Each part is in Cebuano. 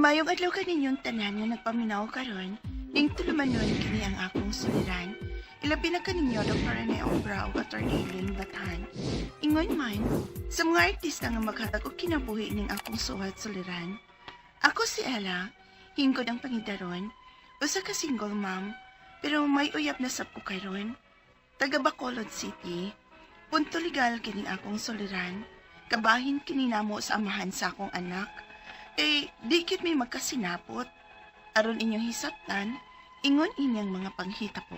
Mayong adlaw kaninyong tanan nga nagpaminaw karon, ning tulumanon kini ang akong suliran. Ilabi na kaninyo Dr. Rene Obra ug Attorney Eileen Bathan. Ingon man, sa mga artista nga maghatag og kinabuhi ning akong suwat suliran. Ako si Ella, hingkod ang pangidaron, usa ka single mom, pero may uyab na sab ko karon. Taga Bacolod City. Punto legal kining akong suliran. Kabahin kini namo sa amahan sa akong anak. Eh, di kit may magkasinapot. Aron inyong hisaptan, ingon inyang mga panghita po.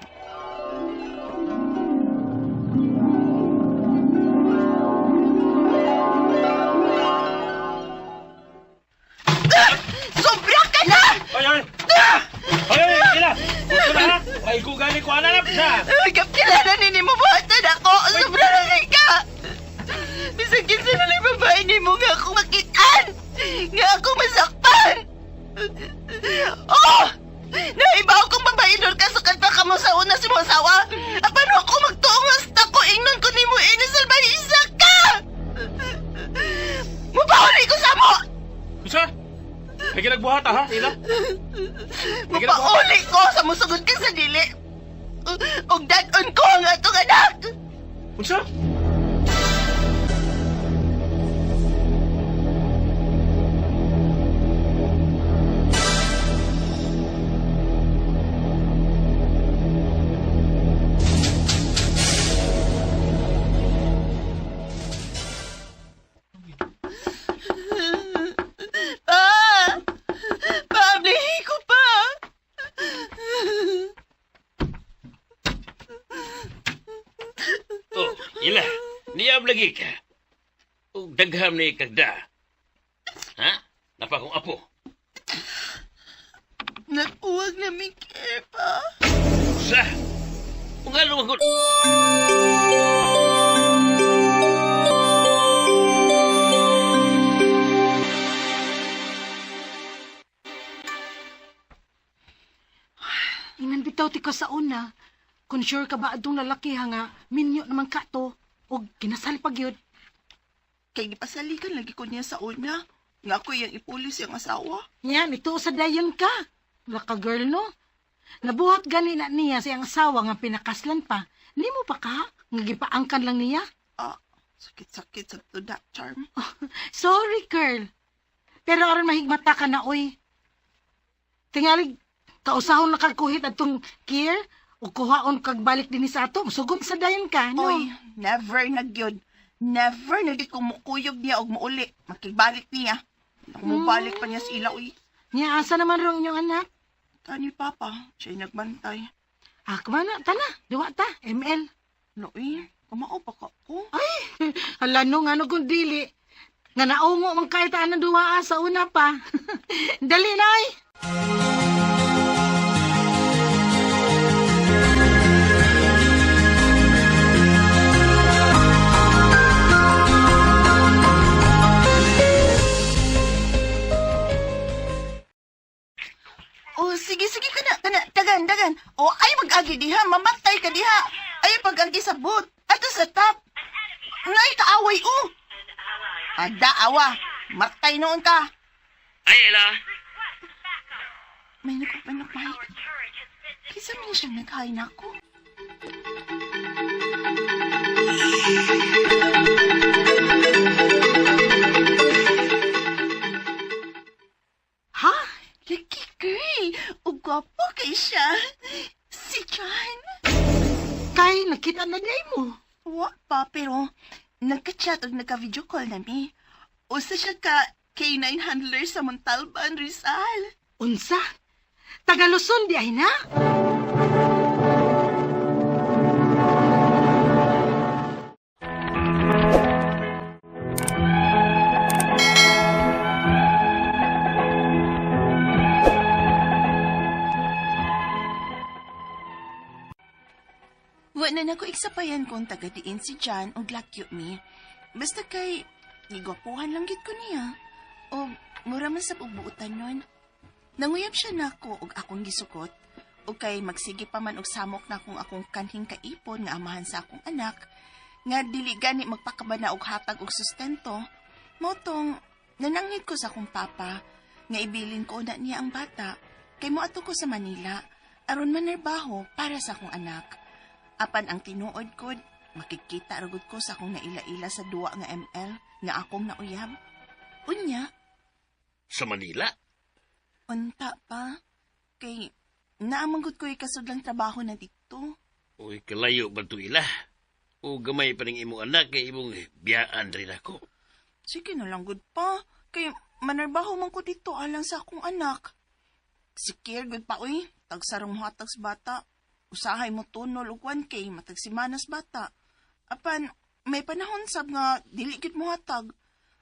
Sobra ka na! Ay, ay! Ay, ay, ila! Gusto na, ha? May gugani ko anap na! Ay, kapkilala nini mo buhatan ako! Sobra na kay ka! Bisan kinsa na lang babae ni mo nga ako makitaan! Nga ako masakpan! Oh! Naiba akong babae doon ka sa kanta ka mo sa una si mo asawa! Apano ako magtuongas ta ko ingnon ko nimo inisal ba isa ka! Mupahuli ko sa mo! Kusa? May ginagbuhat, ha, Ila? Mupauli ko sa musugod ka sa dili! Ug dad-on ko ang atong anak! Unsa? Pa! Paablihin ko pa! Oh, ila. Niyab lagi ka. Ug dagham ni kagda. Ha? Napa kong apo. Nagpuwag na mi care pa. Sa? Ug ano man Inan bitaw ti ka sa una. Kung sure ka ba adtong lalaki ha nga, minyo naman ka to. Og kinasal pa gyud. Kay gipasalikan lagi ko niya sa una. Nga ako iyang ipulis iyang asawa. Yan, ito sa dayon ka. Wala ka girl, no? Nabuhat gani na niya sa iyang asawa nga pinakaslan pa. Nimo pa ka? Nga gipaangkan lang niya? Ah, sakit-sakit sa to that charm. Sorry, girl. Pero aron mahigmata ka na, oy. Tingali, kausahon na kag kuhit atong care o kuhaon kag balik dinhi sa ato. Sugod sa dayon ka, no? Oy, never na gyud. Never na gyud kung mukuyog niya og muuli. Makibalik niya. Mubalik pa niya sa ila, uy. Nya, asa naman rong inyong anak? Tani papa, siya'y nagbantay. Ah, kumana, tana, duwa ta, ML. No, uy, kumao pa ka ko. Ay, hala no, nga no kung dili. Nga naungo man kahit anong duwa sa una pa. Dali na, ay. Oh, sige, sige, kana, kana, dagan, dagan. Oh, ay mag-agi diha, mamatay ka diha. Ay pag-agi sa boot. Ato sa top. Nay, kaaway, oh. Ada, awa. Matay noon ka. Ay, Ila. May nagpapanak, Mike. Kisa man siyang naghain ako. Ha? Lucky girl. O gwapo kay siya. Si John. Kay, nakita na niya mo. Wa pa, pero nagka-chat o nagka-video call na mi. Usa siya ka K9 handler sa Montalban, Rizal. Unsa? Taga Luzon di ay na? Wa na nako igsapayan kung taga-diin si John og lakyo mi. Basta kay gigwapuhan lang gid ko niya. O mura man sa pugbuotan nun. Nanguyab siya nako og akong gisukot. O kay magsige pa man og samok na kung akong kanhing kaipon nga amahan sa akong anak, nga dili gani magpakabana og hatag og sustento. Mao tong nananghid ko sa akong papa Nga ibilin ko na niya ang bata kay moadto ko sa Manila aron manarbaho para sa akong anak. Apan ang tinuod ko, makikita ra gud ko sa akong naila-ila sa duwa nga ML nga akong nauyab. Unya, Sa Manila? Unta pa. Kay naamangod ko ikasudlang trabaho na dito. Uy, kalayo ba ito ila? O gamay pa ning imong anak kay imong biyaan rin ako. Sige na lang gud pa. Kay manarbaho man ko dito alang sa akong anak. Sikir gud pa uy. Tagsarong hatag sa bata. Usahay mo tunol og 1K matag simanas bata. Apan may panahon sab nga dili gid mo hatag.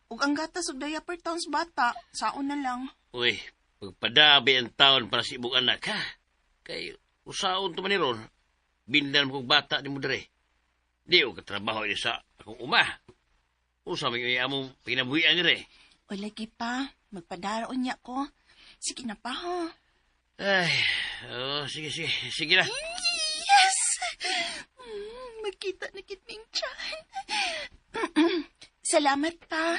Ug ang gatas og diaper towns bata, saon na lang. Uy, pagpadabi ang taon para sa imong anak, ha? Kay usaon to man ni ron, bindan mo kong bata ni mo dere. Di ko katrabaho ini sa akong uma. Usa may among pinabuhian dire. O lagi pa, magpadaraon niya ko. Sige na pa ha. Ay, oh, sige, sige, sige na. Yes! Magkita na kit ming chan. Salamat pa.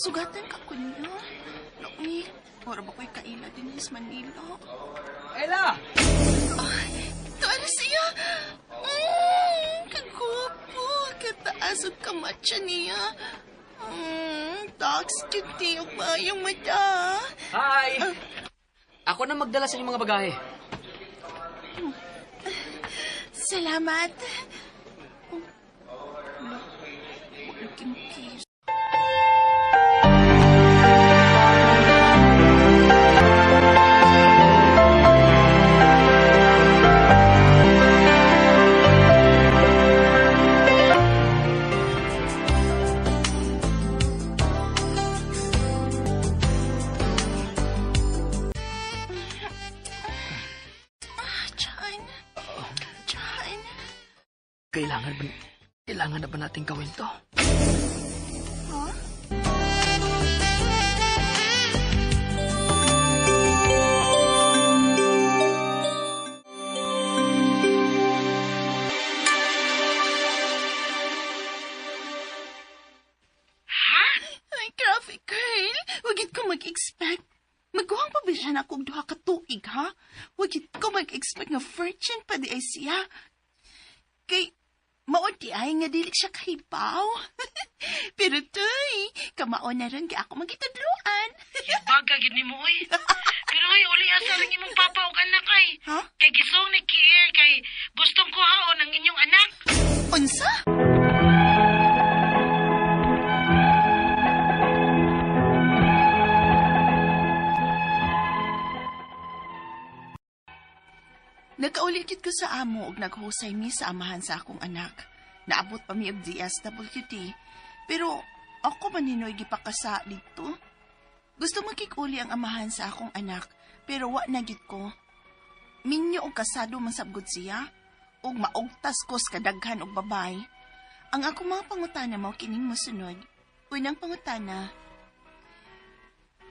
Sugatan ka ko niya. Naku, ora ba ko'y kaila din sa Manila? Ella! Tuwan siya! Kagwapo! Kataas ug kamatcha niya. Dark skin niya ug maayong mata. Hi! Ako na magdala sa inyong mga bagahe. Salamat. Oh, wala. Wala king kiss. Ah, Chan. Chan. Kailangan na ba natin gawin to? Huh? Ay, grabe, girl. Wagit ko mag-expect. Magkuhang pa ba siya na akong duha ka tuig, ha? Wagit ko mag-expect nga virgin pa di ay siya. Kay, mao di ay nga dili siya kahibaw. Pero tuy, kamao na rin kay ako magitudluan. Baga gid nimo oy. Pero oy uli asa lang imong papa ug anak ay. Ha? Kay gisong ni Kier kay gustong kuhaon ang inyong anak. Unsa? Nagkaulikit ko sa amo ug naghusay mi sa amahan sa akong anak. Naabot pa mi og DSWD. Pero ako man hinoy gipakasa dito. Gusto makikuli ang amahan sa akong anak, pero wa na gid ko. Minyo og kasado man sabgod siya, ug maugtas ko sa kadaghan og babay. Ang akong mga pangutana mao kining mosunod. Unang pangutana,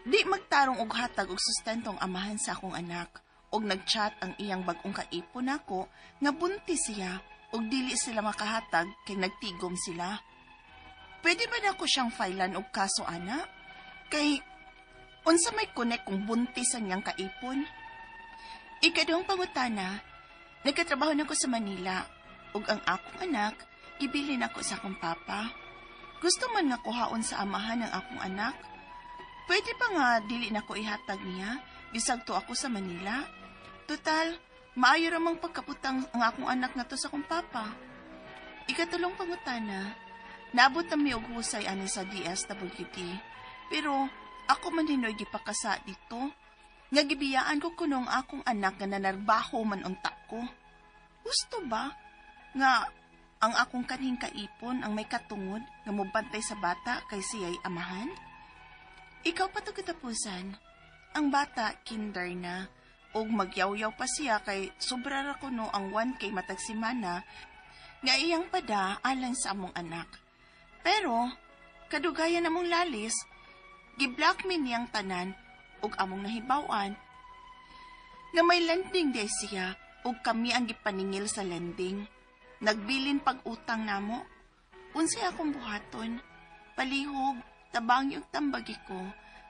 di magtarong og hatag og sustento ang amahan sa akong anak og nagchat ang iyang bag-ong kaipon nako nga buntis siya og dili sila makahatag kay nagtigom sila. Pwede ba nako siyang filean og kaso ana? Kay unsa may connect kung buntis ang iyang kaipon? Ikaduhang pangutana, nagkatrabaho na ko sa Manila ug ang akong anak gibilin ako sa akong papa. Gusto man nga kuhaon sa amahan ang akong anak. Pwede pa nga dili na ko ihatag niya bisag to ako sa Manila. Total, maayo ramang pagkaputang ang akong anak nga to sa akong papa. Ikatulong pangutana, naabot na mi og husay ani sa DSWD. Pero ako man hinoy gipakasa dito. Nga gibiyaan ko kuno ang akong anak nga nanarbaho man unta ko. Gusto ba nga ang akong kanhing kaipon ang may katungod nga mobantay sa bata kay siya'y amahan? Ikaw pa to katapusan. Ang bata, kinder na. Ug magyawyaw pa siya kay sobra ra kuno ang 1K matag semana nga iyang pada alang sa among anak. Pero kadugayan among lalis, gi-blackmail niyang tanan ug among nahibaw-an nga may lending diay siya ug kami ang gipaningil sa lending. Nagbilin pag-utang namo. Unsay akong buhaton? Palihog, tabangi ug tambagi ko,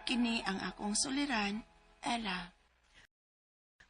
kini ang akong suliran, Ella.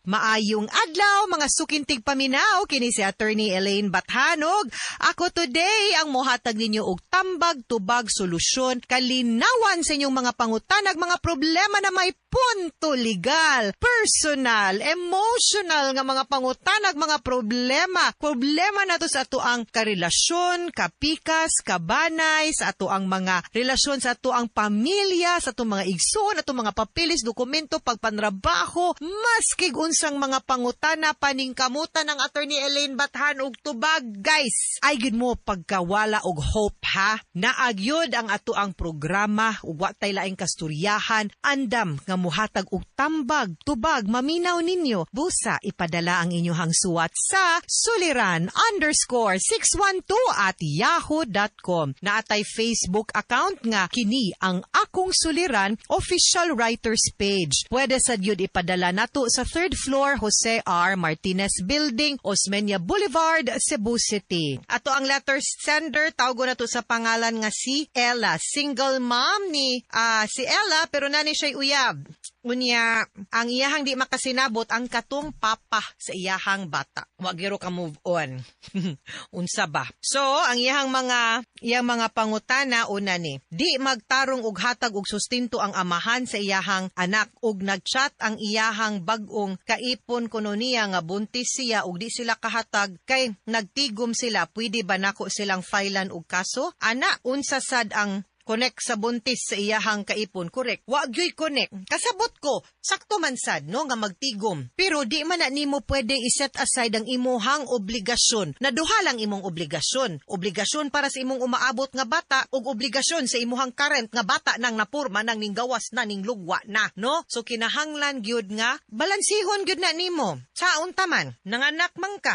Maayong adlaw mga suking tigpaminaw, kini si Attorney Elaine Bathanog. Ako today ang mohatag ninyo og tambag, tubag, solusyon, kalinawan sa inyong mga pangutanag, mga problema na may punto legal, personal, emotional nga mga pangutanag, mga problema. Problema nato sa atoang karelasyon, kapikas, kabanay, sa atoang mga relasyon sa atoang pamilya, sa atong mga igsoon, atong mga papeles, dokumento, pagpanrabaho, maski unsang mga pangutana, paningkamutan ng Attorney Elaine Bathan og tubag, guys. Ay gyud mo pagkawala og hope ha. Naagyod ang atoang programa ug wa tay laing kasturyahan, andam nga muhatag og tambag, tubag, maminaw ninyo. Busa ipadala ang inyong suwat sa suliran_612@yahoo.com. Naatay Facebook account nga kini ang Akong Suliran Official Writers Page. Pwede sad yun ipadala nato sa third floor, Jose R. Martinez Building, Osmeña Boulevard, Cebu City. Ato ang letter sender, tawgo na to sa pangalan nga si Ella. Single mom ni si Ella, pero nani siya'y uyab. Unya, ang iyahang di makasinabot ang katong papa sa iyahang bata. Wa giro ka move on. Unsa ba? So, ang iyang mga pangutana, una ni, di magtarong og hatag og sustento ang amahan sa iyahang anak ug nagchat ang iyahang bag-ong kaipon kuno niya nga buntis siya ug di sila kahatag kay nagtigom sila. Pwede ba nako silang filean og kaso? Ana, unsa sad ang connect sa buntis sa iyahang kaipon? Correct. Wa gyoy connect. Kasabot ko, sakto man sad no nga magtigom. Pero di man na nimo pwede i-set aside ang imuhang obligasyon. Na duha lang imong obligasyon. Obligasyon para sa imong umaabot nga bata ug obligasyon sa imuhang current nga bata nang napurma nang ninggawas na ning lugwa na, no? So kinahanglan gyud nga balansihon gyud na nimo. Sa unta man, nanganak man ka,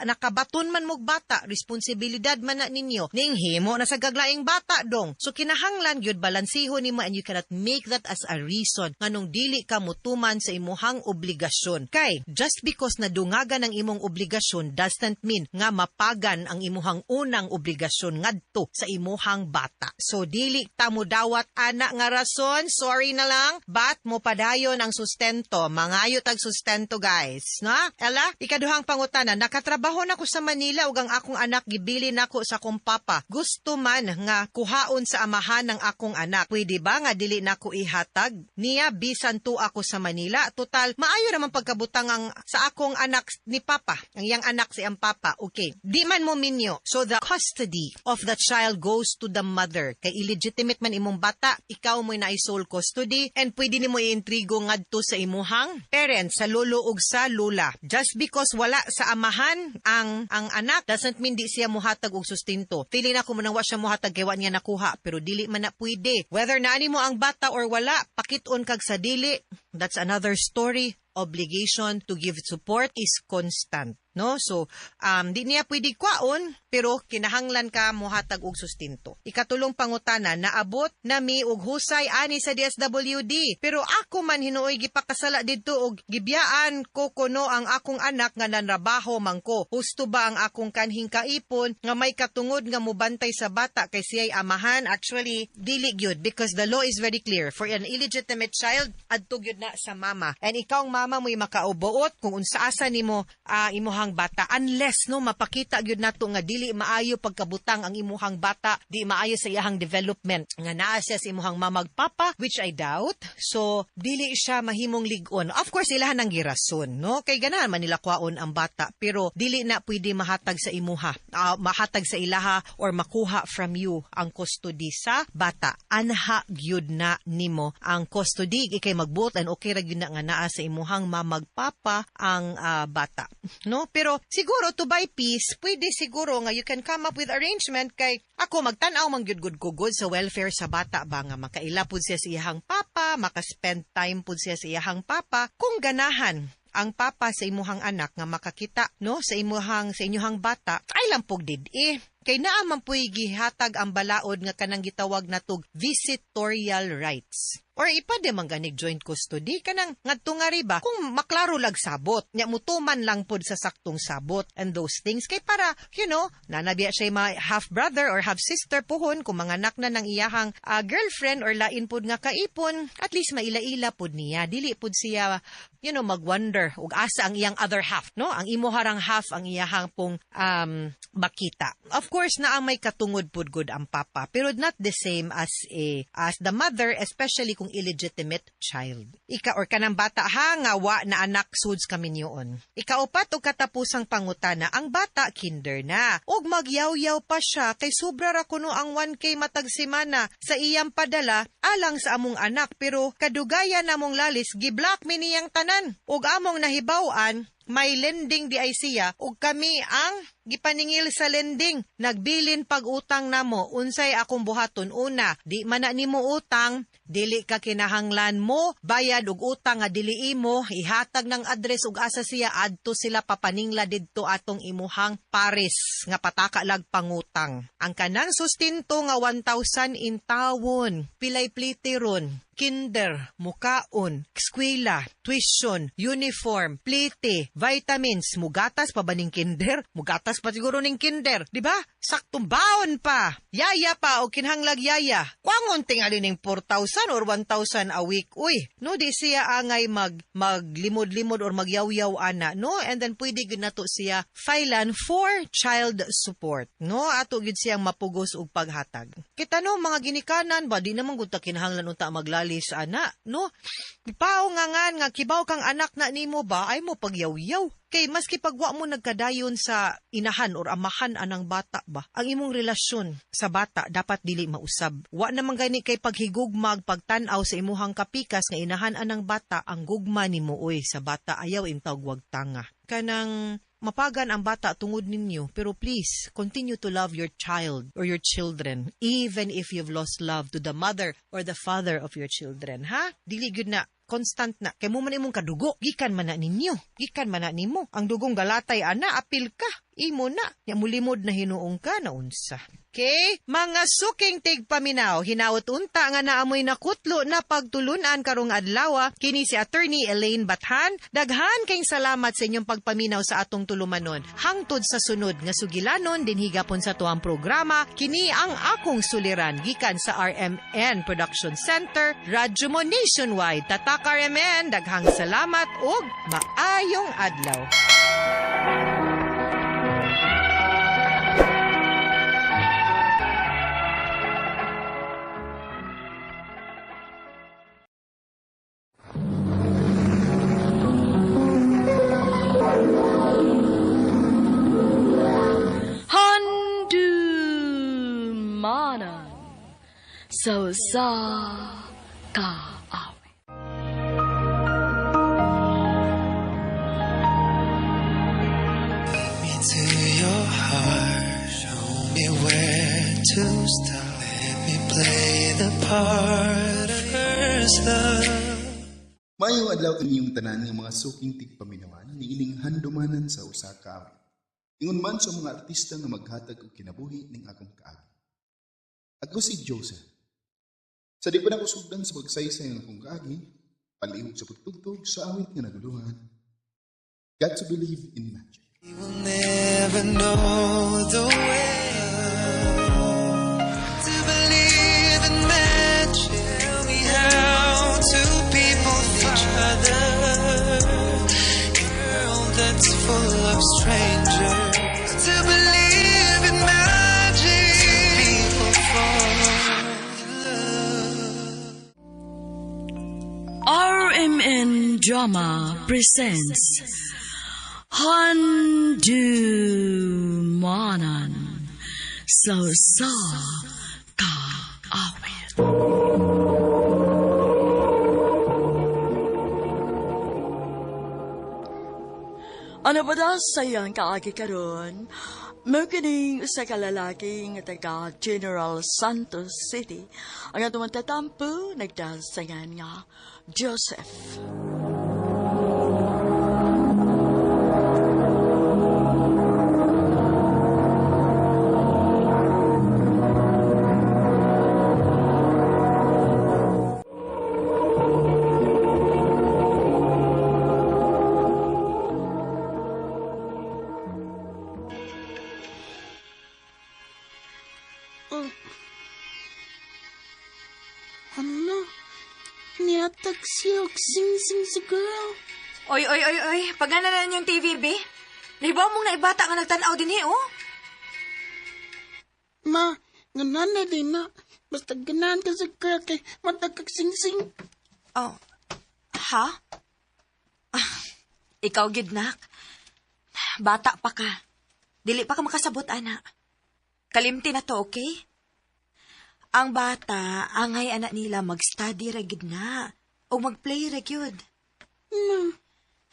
nakabaton man mog bata, responsibilidad man na ninyo. Ning himo na sa gaglaing bata dong. So kinahanglan gyud balansihon nimo and you cannot make that as a reason nganong dili ka mutuman sa imuhang obligasyon. Kay just because nadungagan ang imong obligasyon doesn't mean nga mapagan ang imuhang unang obligasyon ngadto sa imuhang bata. So dili ta mo dawat ana nga rason, sorry na lang, but mo padayon ang sustento, mangayo tag sustento, guys. Na? Ella, ikaduhang pangutana, nakatrabaho na ko sa Manila ug ang akong anak gibili nako sa akong papa. Gusto man nga kuhaon sa amahan ng akong anak. Pwede ba nga dili nako ihatag niya bisan tu ako sa Manila? Total, maayo naman pagkabutang ang sa akong anak ni papa. Ang iyang anak si ang papa. Okay. Di man mo minyo. So the custody of the child goes to the mother. Kay illegitimate man imong bata, ikaw mo'y naay sole custody and pwede nimo iintrigo ngadto sa imuhang parents, sa lolo ug sa lola. Just because wala sa amahan ang anak doesn't mean di siya muhatag og sustento. Feeling nako mo nang wa siya muhatag kay wa niya nakuha, pero dili man na pwede. Whether naani mo ang bata or wala, pakit-on kag sa dili, that's another story. Obligation to give support is constant, no? So di niya pwede kwaon, pero kinahanglan ka mohatag og sustento. Ikatulong pangutana, naabot na mi og husay ani sa DSWD, pero ako man hinuoy gipakasala didto og gibiyaan ko kuno ang akong anak nga nanrabaho man ko. Husto ba ang akong kanhing kaipon nga may katungod nga mobantay sa bata kay siya'y amahan? Actually, dili gyud, because the law is very clear. For an illegitimate child, adto gyud na sa mama. And ikaw ang mama mo'y makaubuot kung unsa asa nimo imuhang bata, unless no mapakita gyud nato nga dili maayo pagkabutang ang imuhang bata, di maayo sa iyahang development nga naa siya sa imuhang mamag papa, which I doubt. So dili siya mahimong lig-on. Of course, ilahan ang girason, no, kay ganahan man nila kwaon ang bata, pero dili na pwede mahatag sa imuha, mahatag sa ilaha or makuha from you ang custody sa bata. Anha gyud na nimo ang custody, ikay magbuot and okay ra gyud na nga naa sa imuhang mamagpapa ang bata, no? Pero siguro to buy peace, pwede siguro nga you can come up with arrangement, kay ako magtan-aw man gyud gud ko good sa welfare sa bata ba, nga makaila pud siya sa iyahang papa, maka-spend time pud siya sa iyahang papa kung ganahan. ang papa sa imuhang anak nga makakita, no, sa imuhang sa inyuhang bata ay lang pug did-i. Kay naa man puy gihatag ang balaod nga kanang gitawag natog visitorial rights. Or ipade man ganig joint custody kanang ngadto nga riba kung maklaro lag sabot nya mutuman lang pod sa saktong sabot and those things kay para nanabiya siya mga half brother or half sister puhon kung mga anak na ng iyahang girlfriend or lain pod nga kaipon, at least maila-ila pod niya, dili pod siya magwonder ug asa ang iyang other half, no, ang imuharang half ang iyahang pong makita. Of course naa may katungod pod gud ang papa, pero not the same as the mother, especially kung illegitimate child. Ika or kanang bata ha nga wa na anak suds kami niyoon. Ikaupat og katapusang pangutana, ang bata kinder na ug magyawyaw pa siya kay sobra ra kuno ang 1K matag semana sa iyang padala alang sa among anak, pero kadugayan namong lalis giblock mi niyang tanan ug among nahibaw-an may lending di ay siya ug kami ang gipaningil sa lending. Nagbilin pag-utang namo, unsay akong buhaton? Una, di man na nimo utang, dili ka kinahanglan mo bayad og utang nga dili imo, ihatag ng address ug asa siya adto sila papaningla didto atong imuhang pares nga pataka lag pangutang. Ang kanang sustento nga 1,000 in tawon, pilay plite ron, kinder, mukaon, eskwela, tuition, uniform, plite, vitamins, mugatas pa ba ning kinder? Mugatas pa siguro ning kinder, di ba? Saktong baon pa, yaya pa o kinhanglag yaya. Kwangon tingali ning 4,000 or 1,000 a week. Uy, no, di siya angay maglimod-limod or magyawyaw ana, no? And then pwede gyud nato siya filean for child support, no? Ato gyud siyang mapugos og paghatag. Kita no, mga ginikanan ba, di naman gud ta kinahanglan unta maglalis ana, no? Pao nga nga kibaw kang anak na nimo ba ay mo pagyawyaw. Kay maski pagwa mo nagkadayon sa inahan or amahan anang bata ba, ang imong relasyon sa bata dapat dili mausab. Wa naman gani kay paghigugmag pagtan-aw sa imuhang kapikas nga inahan anang bata, ang gugma nimo oy sa bata ayaw intawg wag tanga. Kanang mapagan ang bata tungod ninyo, pero please continue to love your child or your children even if you've lost love to the mother or the father of your children, ha? Dili gyud na constant na kay mo man imong kadugo, gikan man na ninyo, gikan man na nimo ang dugong galatay ana, apil ka imo na nya mulimod na hinuong ka na unsa. Okay, mga suking tigpaminaw, hinaot unta nga naamoy nakutlo na pagtulunan karong adlaw. Kini si Attorney Elaine Bathan. Daghan kayong salamat sa inyong pagpaminaw sa atong tulumanon. Hangtod sa sunod nga sugilanon dinhi gapon sa tuang programa, kini ang akong suliran gikan sa RMN Production Center, Radyo Mo Nationwide. Tatak RMN, daghang salamat ug maayong adlaw. So sa kaawit. Take me to your heart, show me where to start. Let me play the part of first love. Maayong adlaw kaninyong tanan nga mga suking tigpaminawan niining handumanan sa usa ka awit. Ingon man sa mga artista nga maghatag og kinabuhi ning akong kaagi. Ako si Joseph. Sa di pa nakusugdan sa pagsaysay ng akong kaagi, palihog sa pagtugtog sa awit nga naguluhan. Got to believe in magic. You will never know the way to believe in magic. Tell me how two people each other in a world that's full of strangers. To believe in magic, people fall in love. RMN Drama presents Handumanan sa sa kaawit. Ano ba daw sayang kaagi karon? Mao kining usa ka lalaki nga taga General Santos City. Ang atong tatampo nagdasangan nga Joseph. Nihatag siya og sing-sing si girl. Oy, oy, oy, oy. Pagana na yung TV, be. Nahibaw mong naibata nga nagtanaw din eh, oh. Ma, ganan na din na. Basta ganahan ka sa girl kay matag kag sing-sing. Oh. Ha? Ah, ikaw, gid nak. Bata pa ka. Dili pa ka makasabot, ana. Kalimti na to, okay? Ang bata, angay anak nila mag-study ra gid na. O mag-play ra gyud. Ma,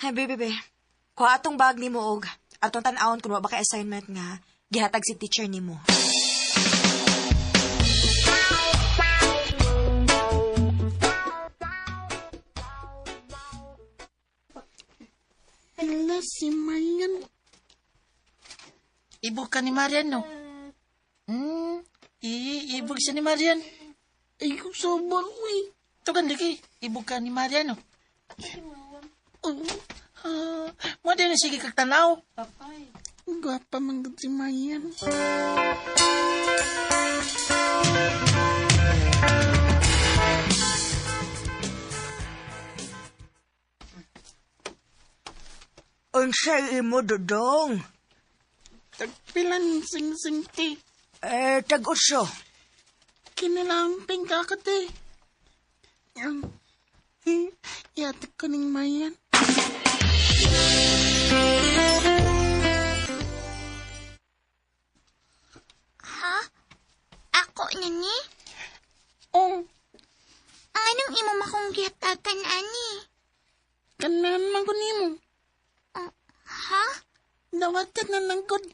Hay, bebe, be. Kuha atong bag nimo og atong tan-awon kung wa ba kay assignment nga gihatag si teacher nimo. hala si Marian. Ibog ka ni Marian, no? Ibog siya ni Marian. Ay, kung sobor, uy. Tugan lagi, ibog ka ni Marian, no? Oh, mo din na sige kag tanaw. Gwapa man gud si Marian. Unsay imo dodong? Tagpilan sing-sing te. Eh, tag-uso. Kinilamping ka ko te. Iatag ko ning Marian. Ha? Ako na ni? Oh, Ang anong imo makong gihatagan, ani? kanan man ko nimo. Oh, ha? Dawatan na lang gud.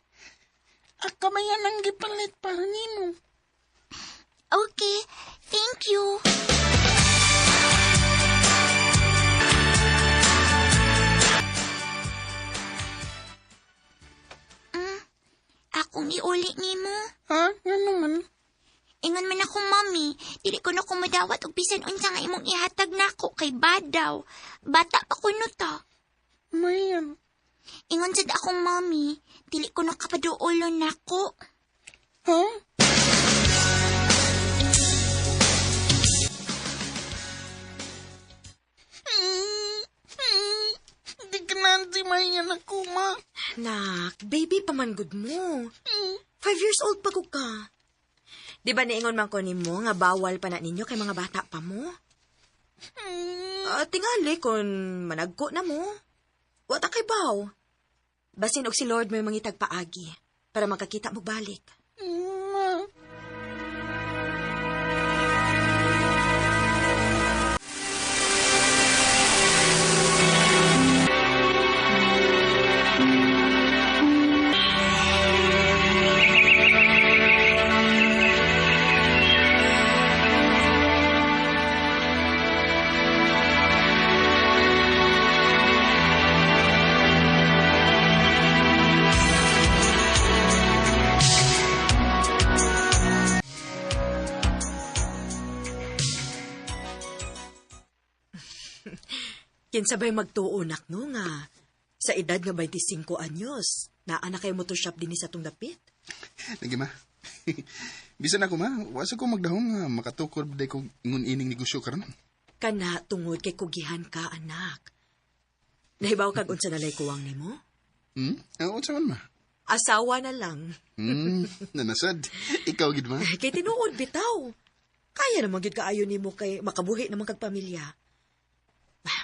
Ako man ang gipalit para nimo. Okay, thank you. Akong iuli nimo. Ha? Nga naman? Ingon man ako, mami, dili ko na kumadawat og bisan unsa nga imong ihatag nako kay badaw. Bata pa kuno ta. Marian. Ingon sad akong mami, dili ko na kapaduolon nako. Ha? Di ka na si Marian ako, ma. Nak, baby pa man gud mo. 5 years old pa ko ka. Di ba niingon man ko nimo nga bawal pa na ninyo kay mga bata pa mo? Tingali kung managko na mo. Wa ta kay baw. Basin og si Lord may mangitag paagi para makakita mo balik. Ma. Kinsabay magtuo nak no nga sa edad nga 25 anyos, naa na kay motor shop dinhi sa atong dapit. Lagi ma. Bisan ako ma, wasa ko magdahong nga makatukod day ko ingon ining negosyo karon. Kana tungod kay kugihan ka anak. Nahibaw kag unsa nalay kuwang nimo? Unsa man ma? Asawa na lang. Nanasad. Ikaw gid ma. Kay tinuod bitaw. Kaya naman gyud kaayo nimo kay makabuhi naman kag pamilya.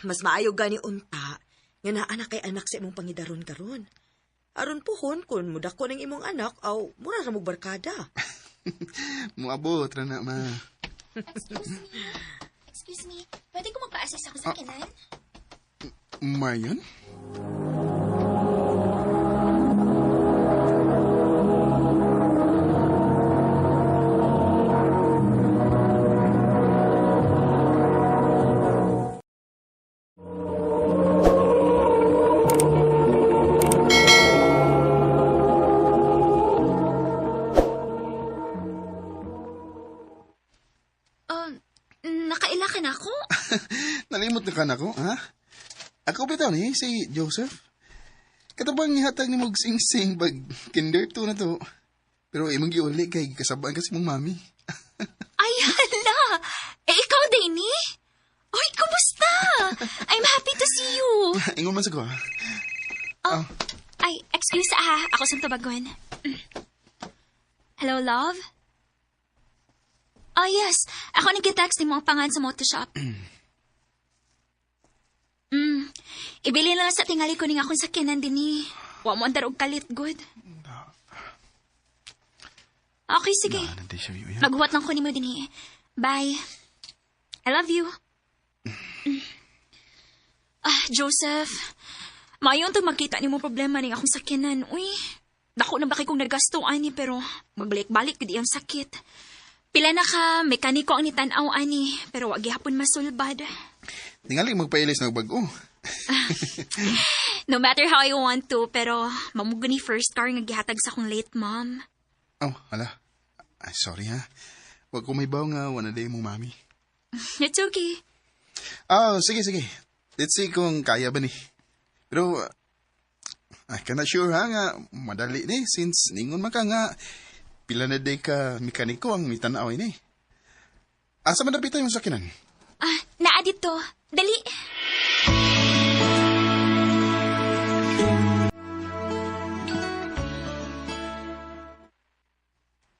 Mas maayo gani unta nga naa na kay anak sa imong pangidaron karon. Aron puhon kun mudako ng imong anak aw mura ra mo barkada. Muabot ra na ma. Excuse me. Excuse me. Pwede ko magpa-assist ako sa kinan? Marian? Nakaila ka na ako? Nalimot na ka na ko, ha? Ako bitaw ni si Joseph. Katabang ihatag ni mog sing-sing pag kinder 2 na to. Pero imong giuli kay kasabaan kasi mong mami. Ay, hala! Eh, ikaw, Danny? Uy, kumusta? I'm happy to see you. Ingon man sa ko, ha? Oh, ay, excuse ah. Ako sa tubagon. Hello, love? Oh, yes. Ako nag-text nimo ang pangan sa moto shop. Ibili na lang sa tingali ko ning akong sakyanan dinhi. Wa mo andar og kalit, good. Okay, sige. Maghuwat lang ko nimo dinhi. Bye. I love you. Ah, Joseph. Maayon tong magkita nimo problema ning akong sakyanan. Uy, dako na ba kay kong nagasto ani pero magbalik-balik gid iyang sakit. Pila na ka mekaniko ang nitan-aw ani pero wa gihapon masulbad. Tingali magpailis na og bag-o. No matter how I want to, pero mamugo ni first car nga gihatag sa akong late mom. Oh, hala. Ay, sorry ha. Wag ko may baw nga wala day mo mami. It's okay. Ah, sige, sige. Let's see kung kaya ba ni. Pero, I cannot sure ha nga madali ni since ningon man ka nga pila na day ka mekaniko ang mitanaw ini. Asa man dapita yung sakinan? Ah, naa dito. Dali.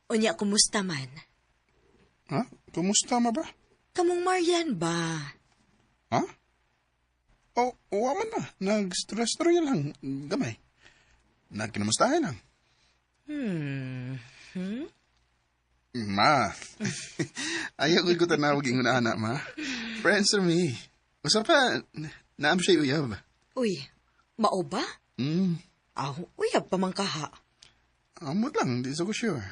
Unya, kumusta man? Ha? Kumusta ma ba? Kamong Marian ba? Ha? Oh, wa man na. Nag-stress na lang. Gamay. Nagkinamustahan lang. Ma. Ayaw ko tanawag ingon ana, ma. Friends are me. Usa pa, naam siya uyab. Uy, mao ba? Mm. Aw, uyab pa man kaha. Amot lang, di so ko sure.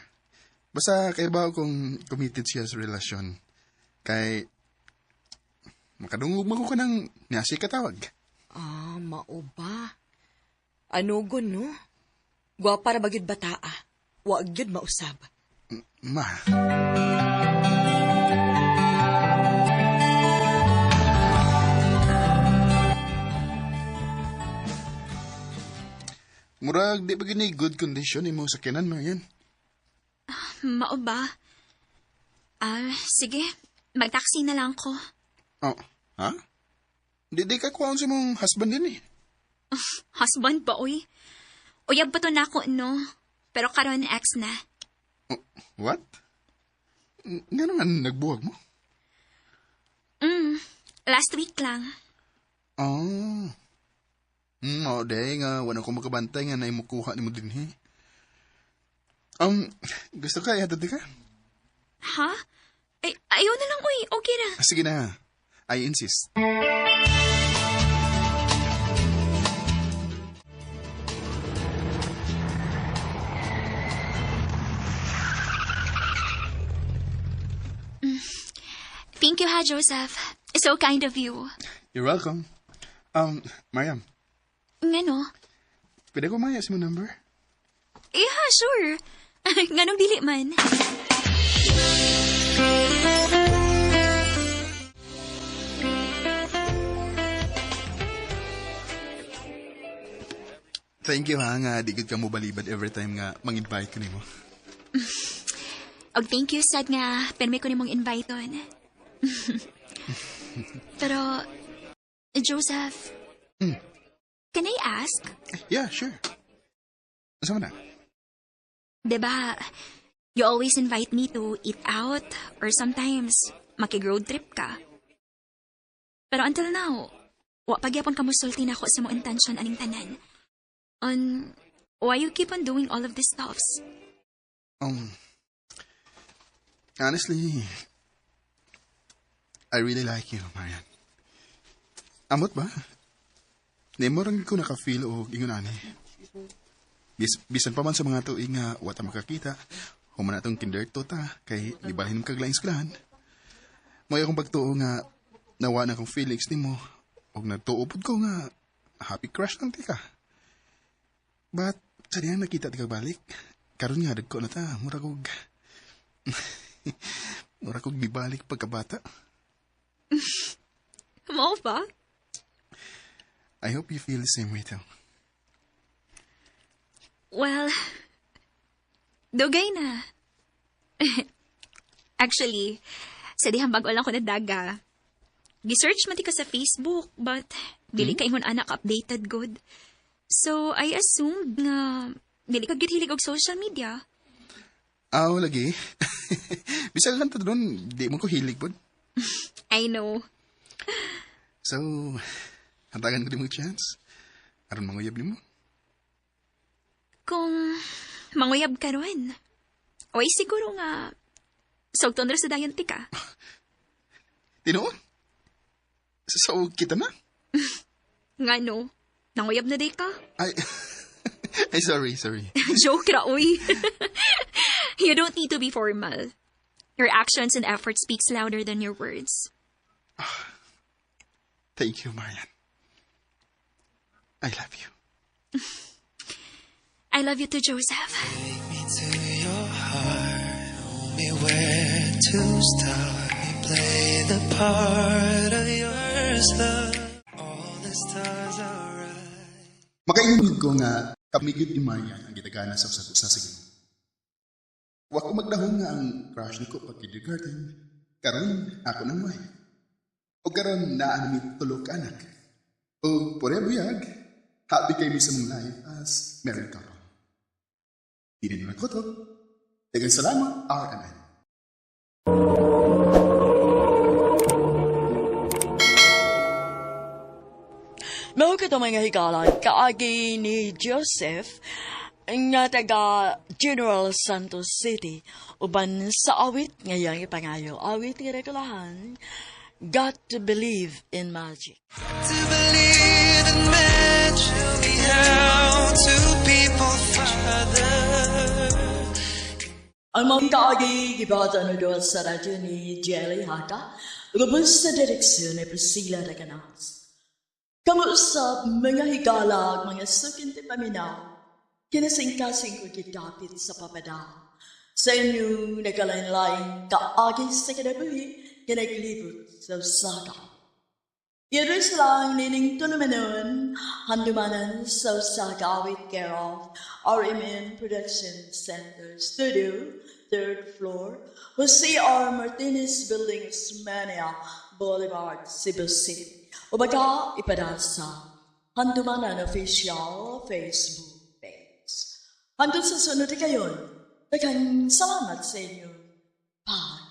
Basta kay ba kung committed siya sa relasyon. Kay, makadungog man ko kanang nasi katawag. Ah, mao ba? Ano gon, no? Gwapa ra ba gyud bataa? Wa gyud mausab. Ma. Murag di ba gini good condition imo sakyanan mo yan? Mao ba? Ah, sige. Mag-taxi na lang ko. Oh, ha? Di ka kuhaon sa mong husband din eh. Husband ba, uy? Uyab pa to na ako, no? Pero karon ex na. Oh, what? Nga naman nagbuwag mo? Last week lang. Oh. Mao day nga wala ko makabantay nga naimukuha nimo dinhi. Gusto ka ihatod di ka? Ha? Ay, ayaw na lang, uy. Okay na. Sige na. I insist. Thank you, ha, Joseph. So kind of you. You're welcome. Mariam, Ngano? pwede ko maya sa mo number? Yeah, sure. Nganong dili man. Thank you ha nga di gud ka mo balibad every time nga mang-invite ko nimo. Og thank you sad nga permi ko nimong invite on. Pero Joseph, can I ask? Yeah, sure. Asa man na? Diba, you always invite me to eat out or sometimes makig-road trip ka. Pero until now, wa pagyapon ka musulti na ako sa mo intention aning tanan. On why you keep on doing all of these stuffs? Honestly, I really like you, Marian. Amot ba? Nemo rin ko naka-feel og ingon ani. Bisan pa man sa mga tuig nga wa ta makakita, human atong kinder to ta kay gibalhin kag laing eskwelahan. May akong pagtuo nga nawa na akong feelings nimo og nagtuo pud ko nga happy crush lang ti ka. But sa diyang nakita ti ka balik, karon nga dagko na ta, murag og mibalik pagkabata. Mao ba? I hope you feel the same way too. Well, dugay na. Actually, sa dihang bag-o lang ko nadaga. Gisearch man ti ka sa Facebook, but dili ka ingon anak updated gud. So, I assumed nga dili ka gyud hilig og social media. Aw, lagi. Bisag lang to doon, di mo ko hilig pod. I know. So, hatagan ko nimo chance. Aron manguyab nimo. Kung manguyab ka ron, oy siguro nga sugton ra sa dayon tika. Tinuod? So, kita na? Nga no, nanguyab na day ka. Ay, ay, sorry, sorry. Joke ra, uy. You don't need to be formal. Your actions and effort speaks louder than your words. Thank you, Marian. I love you. I love you too, Joseph. Take me to your heart, show me where to start. Let me play the part of yours, love. All the stars are right. Makaingon ko nga kami gyud ni Marian ang gitagana sa usag usa sa Ginoo. Wa ko magdahom nga ang crush nako pag kindergarten. Karon ako nang wife. O karon naa mi tulo ka anak. O pure buyag, happy kay mi sa mong life as married couple. Dili na ko to. Daghang salamat, RMN. Mao kato, mga higala, kaagi ni Joseph nga taga General Santos City uban sa awit ngayang ipangayo. Awit nga rekulahan, "Got to Believe in Magic." To believe in magic, tell me how two people father. Ang mga kaagi gibata no doon sa radyo ni Jelly Haka, lubos sa direksyon ni Priscilla Recanas. Kamusta, mga higala, mga suking tigpaminaw, kinasingkasing ko gidapit sa papadala. Sa inyong nagkalain-laing kaagi sa kinabuhi, kinaglibot sa usa ka. I-address lang nining tulumanon, handumanan sa usa ka awit, care of RMN Production Center Studio, third floor, Jose R. Martinez Building, Osmeña Boulevard, Cebu City. O baka ipadala sa Handumanan Official Facebook page. Hanggang sa sunod kayon, daghang salamat sa inyong pag